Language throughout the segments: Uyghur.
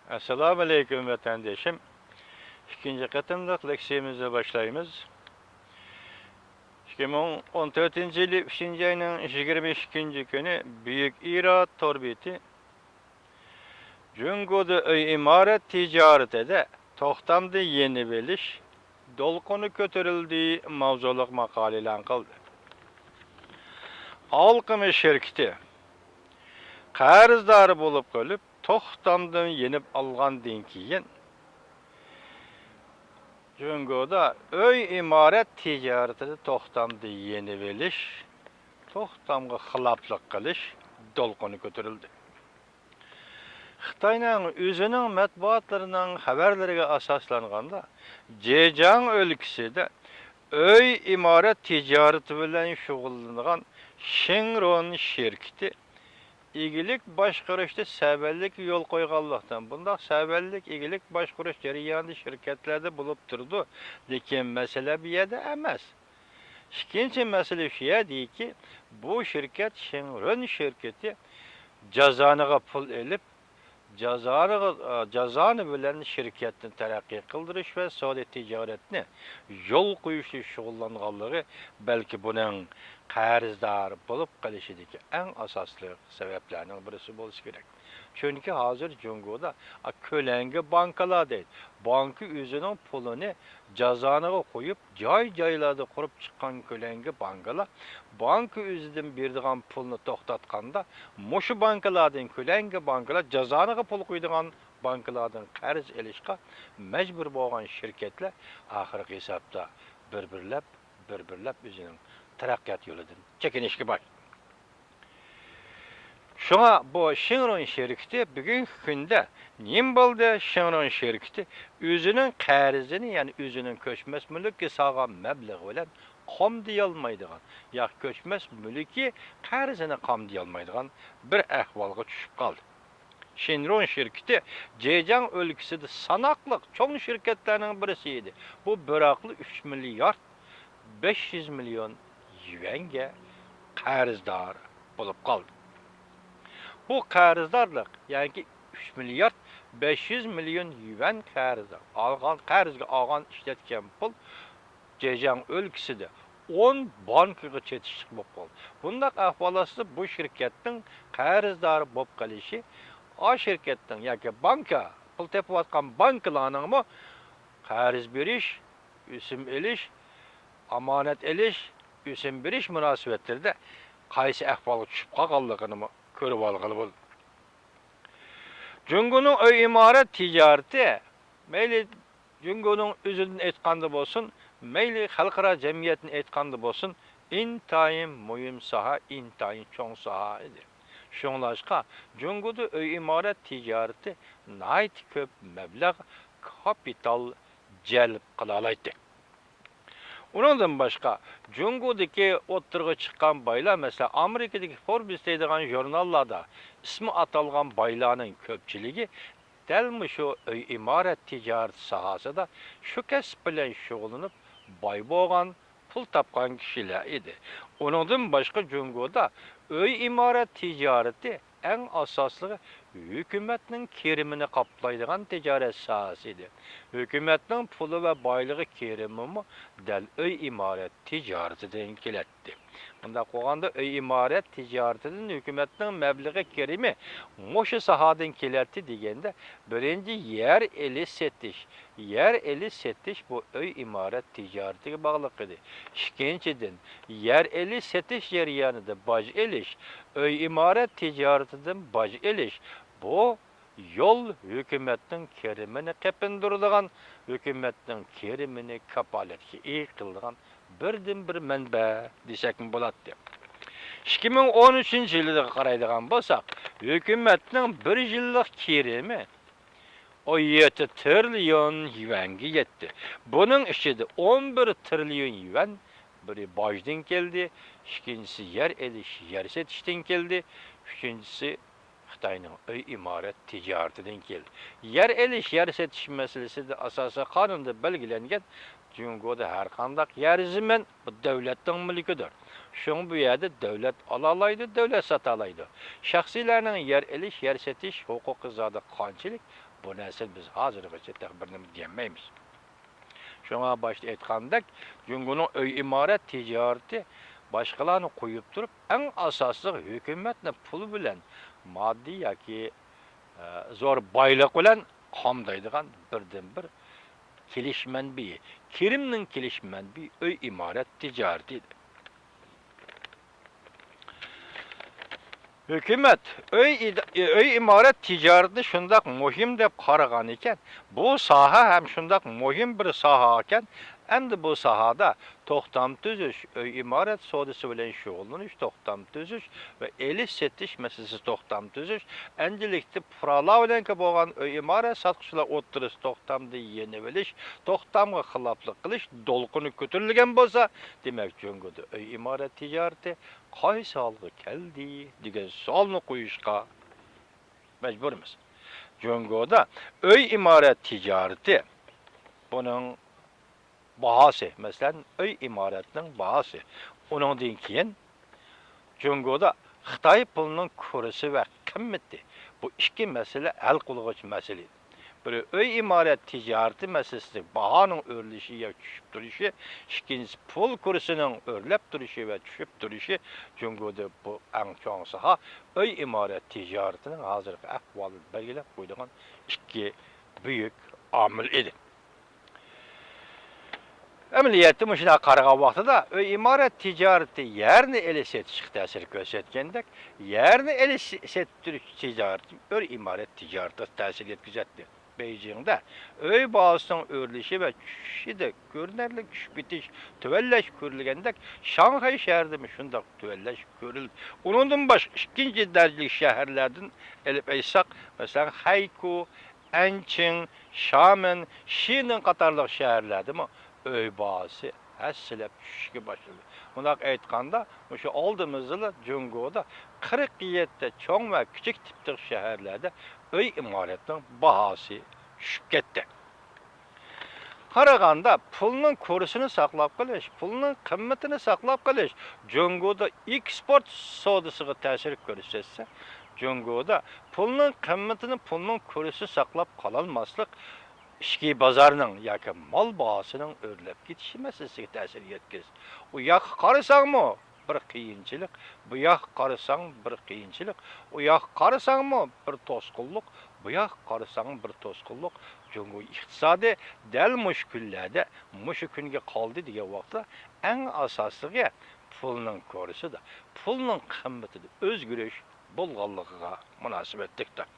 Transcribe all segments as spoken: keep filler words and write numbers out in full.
ئەسسالامۇ ئەلەيكۇم، ۋەتەندىشىم. ئىككىنچى قېتىملىق لېكسىيەمىزنى باشلايمىز. ئىككى مىڭ ئون تۆتىنچى يىلى ئۈچىنچى ئاينىڭ يىگىرمە ئىككىنچى كۈنى بۈيۈك ئىراد تور بېتى جۇڭگودا ئۆي ئىمارەت تىجارىتىدە توختامدىن يېنىۋېلىش دولقۇنى كۆتۈرۈلدى ماۋزۇلۇق ماقالە ئېلان قىلدى. ئالقىمىش شىركىتى قەرزدار بولۇپ قېلىپ، توختامدىن يېنىپ ئالغاندىن كېيىن، جۇڭگودا ئۆي ئىمارەت تىجارىتىدە توختامدىن يېنىۋېلىش، توختامغا خىلاپلىق قىلىش دولقۇنى كۆتۈرۈلدى. خىتاينىڭ ئۆزىنىڭ مەتبۇئاتلىرىنىڭ خەۋەرلىرىگە ئاساسلانغاندا، جېجياڭ ئۆلكىسىدە ئۆي ئىمارەت تىجارىتى بىلەن شۇغۇللىنىدىغان شىڭرون شىركىتى ئىگىلىك باشقۇرۇشتا سەۋەنلىككە يول قويغانلىقتىن، بۇنداق سەۋەنلىك ئىگىلىك باشقۇرۇش جەريانىدا شىركەتلەردە بولۇپ تۇرىدۇ، لېكىن مەسىلە بۇ يەردە ئەمەس. ئىككىنچى مەسىلە شۇ يەردىكى، بۇ شىركەت شىڭرون شىركىتى جازانىغا پۇل ئېلىپ، جازانىغا، جازانى بىلەن شىركەتنى تەرەققىي قىلدۇرۇش ۋە سودا تىجارەتنى يول قويۇشتا شۇغۇللانغانلىقى بەلكى بۇنىڭ قەرزدار بولۇپ قېلىشىدىكى ئەڭ ئاساسلىق سەۋەبلەرنىڭ بىرسى بولسا كېرەك. چۈنكى ھازىر جۇڭگودا، ئا، كۆلەڭگە بانكىلار دەيدۇ. بانكا ئۆزىنىڭ پۇلىنى جازانىغا قويۇپ، جاي-جايلاردا قۇرۇپ چىققان كۆلەڭگە بانكىلار بانكا ئۆزىدىن بېرىدىغان پۇلنى توختاتقاندا، مۇشۇ بانكىلاردىن، كۆلەڭگە بانكىلار جازانىغا پۇل قويىدىغان بانكىلاردىن قەرز ئېلىشقا مەجبۇر بولغان شىركەتلەر ئاخىرقى ھېسابتا بىر-بىرلەپ، بىر-بىرلەپ ئۆزىنىڭ تەرەققىيات يولىدىن چېكىنىشكە باش. شۇڭا بۇ شىڭرون شىركىتى بۈگۈنكى كۈندە نېمە بولدى؟ شىڭرون شىركىتى ئۆزىنىڭ قەرزىنى، يەنى ئۆزىنىڭ كۆچمەس مۈلۈككە سالغان مەبلىغى بىلەن قامدىيالمايدىغان، ياكى كۆچمەس مۈلكى قەرزىنى قامدىيالمايدىغان بىر ئەھۋالغا چۈشۈپ قالدى. شىنرون شىركىتى جېجياڭ ئۆلكىسىدە ساناقلىق چوڭ شىركەتلەرنىڭ بىرسى ئىدى. بۇ بىراقلا ئۈچ مىليارد بەش يۈز مىليون يۈەنگە قەرزدار بولۇپ قالدى. بۇ قەرزدارلىق، يەنى ئۈچ مىليارد بەش يۈز مىليون يۈەن قەرزدار. ئالغان، قەرزگە ئالغان، ئىشلەتكەن پۇل جېجياڭ ئۆلكىسىدە ئون بانكىغا چېتىشلىق بولۇپ قالدى. بۇنداق ئەھۋال ئاستىدا بۇ شىركەتنىڭ قەرزدار بولۇپ قېلىشى، ئا شىركەتنىڭ ياكى بانكا، پۇل تېپىۋاتقان بانكىلارنىڭمۇ قەرز بېرىش، ئۆسۈم ئېلىش، ئامانەت ئېلىش، ئۆسۈم بېرىش مۇناسىۋەتلىرىدە قايسى ئەھۋالغا چۈشۈپ قالغانلىقىنىمۇ كۆرۈۋالغىلى بولىدۇ. جۇڭگونىڭ ئۆي ئىمارەت تىجارىتى، مەيلى جۇڭگونىڭ ئۆزىدىن ئېيتقاندا بولسۇن، مەيلى خەلقئارا جەمئىيەتتىن ئېيتقاندا بولسۇن، ئىنتايىن مۇھىم ساھە، ئىنتايىن چوڭ ساھە ئىدى. شۇڭلاشقا، جۇڭگودا ئۆي ئىمارەت تىجارىتى ناھايىتى كۆپ مەبلەغ، كاپىتال جەلپ قىلالايتتى. ئۇنىڭدىن باشقا، جۇڭگودىكى ئوتتۇرىغا چىققان بايلار، مەسىلەن، ئامېرىكىدىكى فوربس دەيدىغان ژۇرناللاردا ئىسمى ئاتالغان بايلارنىڭ كۆپچىلىكى دەل مۇشۇ ئۆي ئىمارەت تىجارىتى ساھەسىدە شۇ كەسىپ بىلەن شۇغۇللىنىپ باي بولغان، پۇل تاپقان كىشىلەر ئىدى. ئۇنىڭدىن باشقا، جۇڭگودا ئۆي ئىمارەت تىجارىتى ئەڭ ئاساسلىقى ھۆكۈمەتنىڭ كىرىمىنى قاپلايدىغان تىجارەت ساھەسى ئىدى. ھۆكۈمەتنىڭ پۇلى ۋە بايلىقى، كىرىمىمۇ دەل ئۆي ئىمارەت تىجارىتىدىن كېلەتتى. مۇنداق قىلغاندا، ئۆي ئىمارەت تىجارىتىدىن ھۆكۈمەتنىڭ مەبلىغى، كىرىمى مۇشۇ ساھەدىن كېلەتتى دېگەندە، بىرىنچى، يەر ئېلىش سېتىش. يەر ئېلىش سېتىش بۇ ئۆي ئىمارەت تىجارىتىگە باغلىق ئىدى. ئىككىنچىدىن، يەر ئېلىش سېتىش جەريانىدا باج ئېلىش، ئۆي ئىمارەت تىجارىتىدىن باج ئېلىش، بۇ يول ھۆكۈمەتنىڭ كىرىمىنى قېپىندۇرىدىغان، ھۆكۈمەتنىڭ كىرىمىنى كاپالەتكە ئىگە قىلىدىغان بىردىنبىر مەنبە دېسەكمۇ بولاتتى. ئىككى مىڭ ئون ئۈچىنچى يىلىغا قارايدىغان بولساق، ھۆكۈمەتنىڭ بىر يىللىق كىرىمى ئون يەتتە تىرىليون يۈەنگە يەتتى. بۇنىڭ ئىچىدە ئون بىر تىرىليون يۈەن بىرى باجدىن كەلدى، ئىككىنچىسى يەر ئېلىش، يەر سېتىشتىن كەلدى، ئۈچىنچىسى خىتاينىڭ ئۆي ئىمارەت تىجارىتىدىن كېلىدۇ. يەر ئېلىش، يەر سېتىش مەسىلىسىدە ئاساسىي قانۇندا بەلگىلەنگەن، جۇڭگودا ھەر قانداق يەر زېمىن بۇ دۆلەتنىڭ مۈلكىدۇر. شۇڭا بۇ يەردە دۆلەت ئالالايدۇ، دۆلەت ساتالايدۇ. شەخسىيلەرنىڭ يەر ئېلىش، يەر سېتىش ھوقۇقى زادى قانچىلىك، بۇ نەرسىنى بىز ھازىرغىچە تېخى بىر نېمە دېيەلمەيمىز. شۇڭا باشتا ئېيتقاندەك، جۇڭگونىڭ ئۆي ئىمارەت تىجارىتى باشقىلارنى قويۇپ تۇرۇپ، ئەڭ ئاساسلىقى ھۆكۈمەتنى پۇل بىلەن، ماددىي ياكى، ئە، زور بايلىق بىلەن قامدايدىغان بىردىنبىر كېلىش مەنبىيى، كىرىمنىڭ كېلىش مەنبىيى ئۆي ئىمارەت تىجارىتى ئىدى. ھۆكۈمەت ئۆي ئىد-، ئۆي ئىمارەت تىجارىتىنى شۇنداق مۇھىم دەپ قارىغان ئىكەن، بۇ ساھە ھەم شۇنداق مۇھىم بىر ساھە ئىكەن، ئەمدى بۇ ساھەدە توختام تۈزۈش، ئۆي ئىمارەت سودىسى بىلەن شۇغۇللىنىش، توختام تۈزۈش ۋە ئېلىش-سېتىش مەسىلىسى، توختام تۈزۈش، ئەنجىلىكتە پۇقرالار بىلەن بولغان ئۆي ئىمارەت ساتقۇچىلار ئوتتۇرىسىدا توختامنى يېنىۋېلىش، توختامغا خىلاپلىق قىلىش دولقۇنى كۆتۈرۈلگەن بولسا، دېمەك، جۇڭگودا ئۆي ئىمارەت تىجارىتى قايسى ھالغا كەلدى دېگەن سوئالنى قويۇشقا مەجبۇرمىز. جۇڭگودا ئۆي ئىمارەت تىجارىتى، بۇنىڭ باھاسى، مەسىلەن، ئۆي ئىمارەتنىڭ باھاسى، ئۇنىڭدىن كېيىن جۇڭگودا خىتاي پۇلىنىڭ كۇرسى ۋە قىممىتى، بۇ ئىككى مەسىلە ھەل قىلغۇچ مەسىلە. بىرى ئۆي ئىمارەت تىجارىتى مەسىلىسىدە باھانىڭ ئۆرلىشى يا چۈشۈپ تۇرۇشى، ئىككىنچىسى پۇل كۇرسىنىڭ ئۆرلەپ تۇرۇشى ۋە چۈشۈپ تۇرۇشى. جۇڭگودا بۇ ئەڭ چوڭ ساھە ئۆي ئىمارەت تىجارىتىنىڭ ھازىرقى ئەھۋالىنى بەلگىلەپ قويىدىغان ئىككى بۈيۈك ئامىل ئىدى. ئەمەلىيەتتە مۇشۇنداق قارىغان ۋاقتىدا، ئۆي ئىمارەت تىجارىتى يەرنى ئېلىش سېتىشقا تەسىر كۆرسەتكەندەك، يەرنى ئېلىش سېتىش تىجارىتى ئۆي ئىمارەت تىجارىتىغا تەسىر يەتكۈزەتتى. بېيجىڭدا ئۆي باھاسىنىڭ ئۆرلىشى ۋە چۈشۈشىدە كۆرۈنەرلىك چۈشۈپ كېتىش، تۆۋەنلەش كۆرۈلگەندەك، شاڭخەي شەھىرىدىمۇ شۇنداق تۆۋەنلەش كۆرۈلدى. ئۇنىڭدىن باشقا ئىككىنچى دەرىجىلىك شەھەرلەردىن ئېلىپ ئېيتساق، مەسىلەن، خەيكۇ، ئەنچىڭ، شامېن، شىنىڭ قاتارلىق شەھەرلەردىمۇ ئۆي باھاسى ھەسسىلەپ چۈشۈشكە باشلىدى. مۇنداق ئېيتقاندا، مۇشۇ ئالدىمىزدىلا جۇڭگودا قىرىق يەتتە چوڭ ۋە كىچىك تىپتىكى شەھەرلەردە ئۆي ئىمارەتنىڭ باھاسى چۈشۈپ كەتتى. قارىغاندا، پۇلنىڭ كۇرسىنى ساقلاپ قېلىش، پۇلنىڭ قىممىتىنى ساقلاپ قېلىش جۇڭگودا ئېكسپورت سودىسىغا تەسىر كۆرسەتسە، جۇڭگودا پۇلنىڭ قىممىتىنى، پۇلنىڭ كۇرسىنى ساقلاپ قالالماسلىق ئىچكى بازارنىڭ ياكى مال باھاسىنىڭ ئۆرلەپ كېتىشى مەسىلىسىگە تەسىر يەتكۈزىدۇ. ئۇ ياققا قارىساڭمۇ بىر قىيىنچىلىق، بۇ ياققا قارىساڭ بىر قىيىنچىلىق، ئۇ ياققا قارىساڭمۇ بىر توسقۇنلۇق، بۇ ياققا قارىساڭ بىر توسقۇنلۇق. جۇڭگو ئىقتىسادى دەل مۇشۇ كۈنلەردە مۇشۇ كۈنگە قالدى دېگەن ۋاقىتتا، ئەڭ ئاساسلىقى پۇلنىڭ كۇرسىدا، پۇلنىڭ قىممىتىدە ئۆزگىرىش بولغانلىقىغا مۇناسىۋەتلىكتۇر.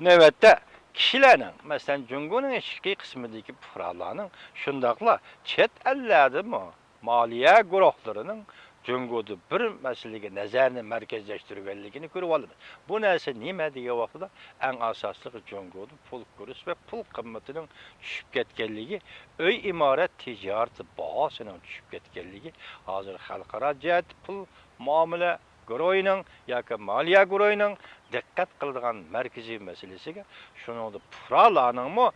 نۆۋەتتە، كىشىلەرنىڭ، مەسىلەن، جۇڭگونىڭ ئىچكى قىسمىدىكى پۇقرالارنىڭ، شۇنداقلا چەت ئەللەردىمۇ مالىيە گۇرۇھلىرىنىڭ جۇڭگودا بىر مەسىلىگە نەزەرنى مەركەزلەشتۈرگەنلىكىنى كۆرۈۋالىمىز. بۇ نەرسە نېمە دېگەن ۋاقتىدا، ئەڭ ئاساسلىقى جۇڭگودا پۇل كۇرسى ۋە پۇل قىممىتىنىڭ چۈشۈپ كەتكەنلىكى، ئۆي ئىمارەت تىجارىتى باھاسىنىڭ چۈشۈپ كەتكەنلىكى، ھازىر خەلقئارا جەھەتتە پۇل مۇئامىلە گۇرۇھىنىڭ ياكى مالىيە گۇرۇھىنىڭ دىققەت قىلىدىغان مەركىزىي مەسىلىسىگە، شۇنىڭدا پۇقرالارنىڭمۇ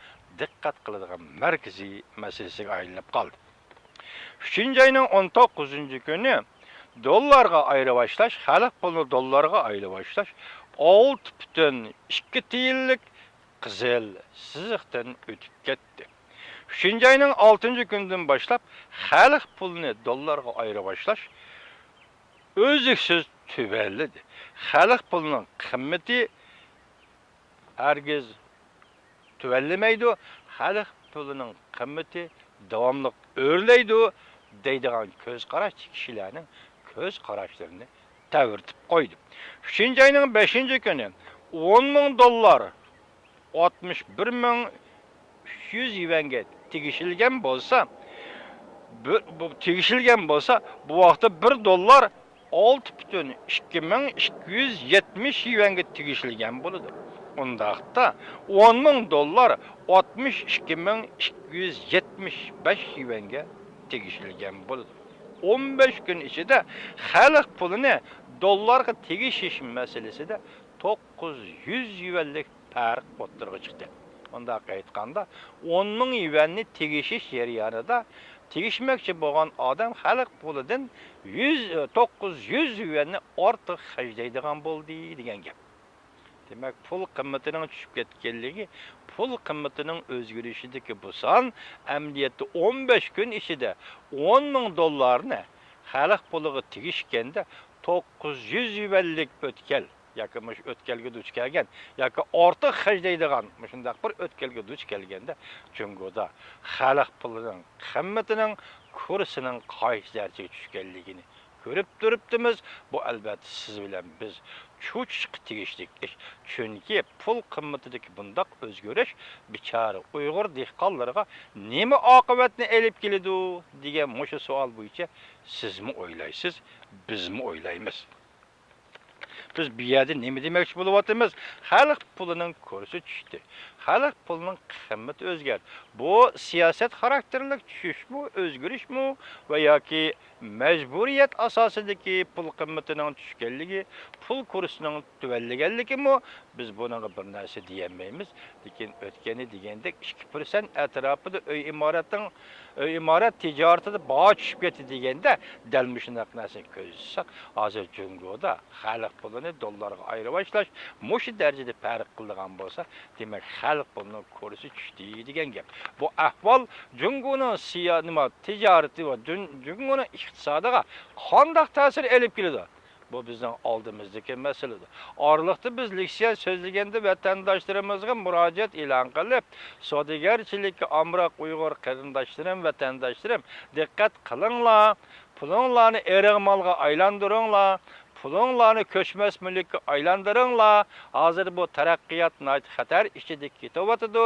دىققەت قىلىدىغان مەركىزىي مەسىلىسىگە ئايلىنىپ قالدى. ئۈچىنچى ئاينىڭ ئون توققۇزىنچى كۈنى دوللارغا ئايرىۋاشلاش، خەلق پۇلىنى دوللارغا ئايرىۋاشلاش ئالتە پۈتۈن ئىككى تىيىنلىك قىزىل سىزىقتىن ئۆتۈپ كەتتى. ئۈچىنچى ئاينىڭ ئالتىنچى كۈنىدىن باشلاپ خەلق پۇلىنى دوللارغا ئايرىۋاشلاش ئۈزلۈكسىز تۆۋەنلىدى. خەلق پۇلىنىڭ قىممىتى ھەرگىز تۆۋەنلىمەيدۇ، خەلق پۇلىنىڭ قىممىتى داۋاملىق ئۆرلەيدۇ دەيدىغان كۆز قاراشتىكى كىشىلەرنىڭ كۆز قاراشلىرىنى تەۋرىتىپ قويدى. ئۈچىنچى ئاينىڭ بەشىنچى كۈنى ئون مىڭ دوللار، ئاتمىش بىر مىڭ ئۈچ يۈز يۈەنگە تېگىشىلگەن بولسا، بۇ، بۇ تېگىشىلگەن بولسا، بۇ ۋاقىتتا بىر دوللار ئالتە پۈتۈن ئىككى مىڭ ئىككى يۈز يەتمىش يۈەنگە تېگىشىلگەن بولىدۇ. ئۇنداقتا ئون مىڭ دوللار ئاتمىش ئىككى مىڭ ئىككى يۈز يەتمىش بەش يۈەنگە تېگىشىلگەن بولىدۇ. ئون بەش كۈن ئىچىدە خەلق پۇلىنى دوللارغا تېگىشىش مەسىلىسىدە توققۇز يۈز يۈەنلىك پەرق ئوتتۇرىغا چىقتى. مۇنداق ئېيتقاندا، ئون مىڭ يۈەننى تېگىشىش جەريانىدا تېگىشمەكچى بولغان ئادەم خەلق پۇلىدىن يۈز، توققۇز يۈز يۈەننى ئارتۇق خەجلەيدىغان بولدى دېگەن گەپ. دېمەك، پۇل قىممىتىنىڭ چۈشۈپ كەتكەنلىكى، پۇل قىممىتىنىڭ ئۆزگىرىشىدىكى بۇ سان ئەمەلىيەتتە ئون بەش كۈن ئىچىدە ئون مىڭ دوللارنى خەلق پۇلىغا تېگىشكەندە توققۇز يۈز يۈەنلىك ئۆتكەل ياكى مۇشۇ ئۆتكەلگە دۇچ كەلگەن ياكى ئارتۇق خەجلەيدىغان مۇشۇنداق بىر ئۆتكەلگە دۇچ كەلگەندە، جۇڭگودا خەلق پۇلىنىڭ قىممىتىنىڭ كۇرسىنىڭ قايسى دەرىجىگە چۈشكەنلىكىنى كۆرۈپ تۇرۇپتىمىز. بۇ، ئەلۋەتتە، سىز بىلەن بىز چۆچۈشكە تېگىشلىك ئىش. چۈنكى پۇل قىممىتىدىكى بۇنداق ئۆزگىرىش بىچارە ئۇيغۇر دېھقانلىرىغا نېمە ئاقىۋەتنى ئېلىپ كېلىدۇ دېگەن مۇشۇ سوئال بويىچە سىزمۇ ئويلايسىز، بىزمۇ ئويلايمىز. بىز بۇ يەردە نېمە دېمەكچى بولۇۋاتىمىز؟ خەلق پۇلىنىڭ كۇرسى چۈشتى. خەلق پۇلىنىڭ قىممىتى ئۆزگەردى. بۇ سىياسەت خاراكتېرلىك چۈشۈشمۇ، ئۆزگىرىشمۇ ۋە ياكى مەجبۇرىيەت ئاساسىدىكى پۇل قىممىتىنىڭ چۈشكەنلىكى، پۇل كۇرسىنىڭ تۆۋەنلىگەنلىكىمۇ، بىز بۇنىڭغا بىر نەرسە دېيەلمەيمىز. لېكىن ئۆتكەندە دېگەندەك ئىككى پىرسەنت ئەتراپىدا ئۆي ئىمارەتنىڭ، ئۆي ئىمارەت تىجارىتىدە باھا چۈشۈپ كەتتى دېگەندە، دەل مۇشۇنداق نەرسىنى كۆزىتسەك، ھازىر جۇڭگودا خەلق پۇلىنى دوللارغا ئايرىۋاشلاش مۇشۇ دەرىجىدە پەرق قىلىدىغان بولسا، دېمەك، خەلق پۇلىنىڭ كۇرسى چۈشتى دېگەن گەپ. بۇ ئەھۋال جۇڭگونىڭ سىيا-، نېمە، تىجارىتى ۋە جۇڭ-، جۇڭگونىڭ ئىقتىسادىغا قانداق تەسىر ئېلىپ كېلىدۇ؟ بۇ بىزنىڭ ئالدىمىزدىكى مەسىلىدۇر. ئارىلىقتا بىز لېكسىيە سۆزلىگەندە ۋەتەنداشلىرىمىزغا مۇراجىئەت ئېلان قىلىپ، سودىگەرچىلىككە ئامراق ئۇيغۇر قېرىنداشلىرىم، ۋەتەنداشلىرىم، دىققەت قىلىڭلار، پۇلۇڭلارنى ئېرىغ مالغا ئايلاندۇرۇڭلار، پۇلۇڭلارنى كۆچمەس مۈلۈككە ئايلاندۇرۇڭلار، ھازىر بۇ تەرەققىيات ناھايىتى خەتەر ئىچىدە كېتىۋاتىدۇ،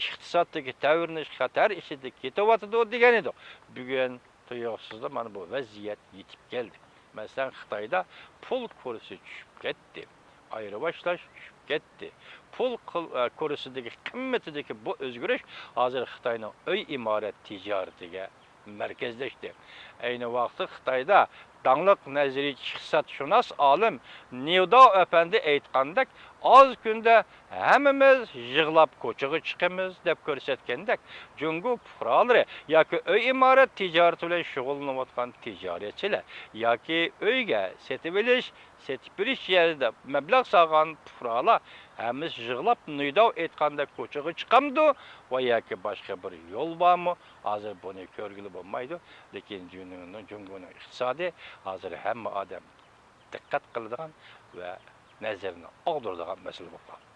ئىقتىسادتىكى تەۋرىنىش خەتەر ئىچىدە كېتىۋاتىدۇ، دېگەن ئىدۇق. بۈگۈن تۇيۇقسىزلا مانا بۇ ۋەزىيەت يېتىپ كەلدى. مەسىلەن، خىتايدا پۇل كۇرسى چۈشۈپ كەتتى، ئايرىۋاشلاش چۈشۈپ كەتتى. پۇل قىل-، ئە، كۇرسىدىكى قىممىتىدىكى بۇ ئۆزگىرىش ھازىر خىتاينىڭ ئۆي ئىمارەت تىجارىتىگە مەركەزلەشتى. ئەينى ۋاقىتتا خىتايدا داڭلىق نەزەرىيەتچى ئىقتىسادشۇناس ئالىم نيۇداۋ ئەپەندى ئېيتقاندەك، ئاز كۈندە ھەممىمىز يىغلاپ كوچىغا چىقىمىز دەپ كۆرسەتكەندەك، جۇڭگو پۇقرالىرى ياكى ئۆي ئىمارەت تىجارىتى بىلەن شۇغۇللىنىۋاتقان تىجارەتچىلەر ياكى ئۆيگە سېتىۋېلىش، سېتىپ بېرىش يەرىدە مەبلەغ سالغان پۇقرالار ھەممىسى يىغلاپ نيۇداۋ ئېيتقاندەك كوچىغا چىقامدۇ ۋە ياكى باشقا بىر يول بارمۇ؟ ھازىر بۇنى كۆرگىلى بولمايدۇ. لېكىن جۇڭگونىڭ، جۇڭگونىڭ ئىقتىسادى ھازىر ھەممە ئادەم دىققەت قىلىدىغان ۋە نەزىرىنى ئاغدۇرىدىغان مەسىلە بولۇپ قالدى.